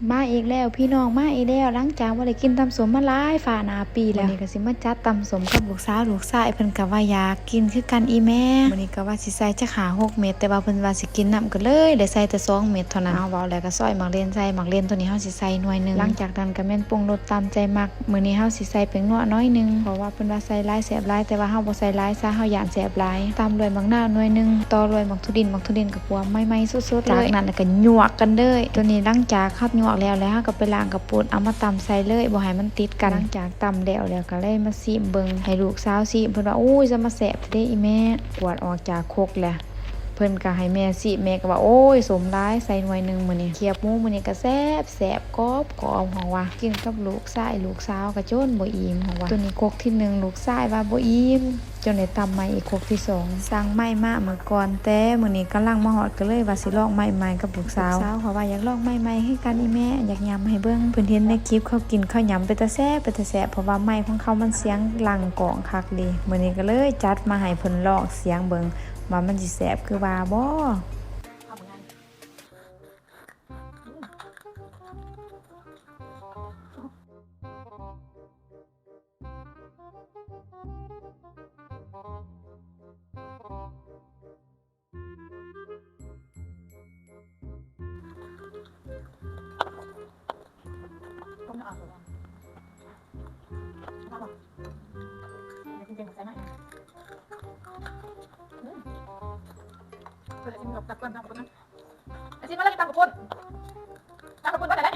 ມາອີກແລ້ວພີ່ນ້ອງ ມາອີກແລ້ວ ຫຼັງຈາກບໍ່ໄດ້ກິນຕຳສົ້ມມາຫຼາຍຟ້າໜ້າປີແລ້ວ ມື້ນີ້ກໍຊິມາຈັດຕຳສົ້ມກັບລູກສາວ ລູກຊາຍເພິ່ນກໍວ່າຢາກກິນຄືກັນອີ່ແມ່. ມື້ນີ້ກໍວ່າຊິໃສ່ຈັກຫ້າຫົກເມັດ ແຕ່ວ່າເພິ່ນວ່າຊິກິນນຳກໍເລີຍໄດ້ໃສ່ແຕ່ສອງເມັດເທົ່ານັ້ນ. ເອົາ ເວົ້າແລ້ວກໍຊອຍໝາກເລັ່ນໃສ່ ໝາກເລັ່ນໂຕນີ້ເຮົາຊິໃສ່ໜ່ວຍໜຶ່ງ ຫຼັງຈາກນັ້ນກໍແມ່ນປຸງລົດຕາມໃຈມັກ. ມື້ນີ້ເຮົາຊິໃສ່ແປ້ງນົວໜ້ອຍໜຶ່ງ ເພາະວ່າເພິ່ນວ່າໃສ່ຫຼາຍແຊບຫຼາຍ ແຕ່ວ່າເຮົາບໍ່ໃສ່ຫຼາຍຊະ ເຮົາຢ້ານແຊບຫຼາຍ. ຕາມດ້ວຍໝາກນາວໜ່ວຍໜຶ່ງ ຕໍ່ດ້ວຍໝາກຖົ່ວດິນ ໝາກຖົ່ວດິນກໍຂົ້ວໃໝ່ໆສົດໆເລີຍ. ຈາກນັ້ນກໍຫຍວກກັນເລີຍ ໂຕນີ້ຫຼັງຈາກເຮົາຫຍວກແລ້ວ ແລ້ວເຮົາກໍໄປລ້າງກະປຸດ ເອົາມາຕຳໃສ່ເລີຍ ບໍ່ໃຫ້ມັນຕິດກັນ. ຫຼັງຈາກຕຳແລ້ວ ແລ້ວກໍເລີຍມາຊີມເບິ່ງ ໃຫ້ລູກສາວຊີມ ເພິ່ນວ່າ ໂອ້ຍ ຈະມາແຊບແທ້ເດອີ່ແມ່. ກວດອອກຈາກຄົກແລ້ວ ເພິ່ນກໍໃຫ້ແມ່ຊີມ ແມ່ກໍວ່າ ໂອ້ຍ ສົ້ມຫຼາຍ ໃສ່ໜ່ວຍໜຶ່ງມື້ນີ້. ຄຽບໝູມື້ນີ້ກໍແຊບໆ ກອບໆ ເຮົາວ່າ ກິນກັບລູກຊາຍລູກສາວກໍຈົນບໍ່ອີ່ມ ເຮົາວ່າ. ໂຕນີ້ຄົກທີໜຶ່ງ ລູກຊາຍວ່າບໍ່ອີ່ມ ຈົນໄດ້ຕຳໃໝ່ອີກຄົກທີສອງ. ສັ່ງໄມ້ມາມື້ກ່ອນ ແຕ່ມື້ນີ້ກຳລັງມາຮອດ ກໍເລີຍວ່າຊິລອງໄມ້ໃໝ່ກັບລູກສາວ. ລູກສາວເຂົາວ່າຢາກລອງໄມ້ໃໝ່ຄືກັນອີ່ແມ່ ຢາກຫຍຳໃຫ້ເບິ່ງ. ເພິ່ນເຫັນໃນຄລິບເຂົາກິນເຂົາຫຍຳເປັນຕາແຊບ ເປັນຕາແຊບ ເພາະວ່າໄມ້ຂອງເຂົາມັນສຽງຫຼັງກ້ອງຄັກດີ. ມື້ນີ້ກໍເລີຍຈັດມາໃຫ້ເພິ່ນລອງສຽງເບິ່ງ ວ່າມັນຊິແຊບຄືວ່າບໍ່. ຊິມມາເລີຍ ຕຳເຂົ້າປຸ້ນ ຕຳເຂົ້າປຸ້ນວ່າແນວໃດ?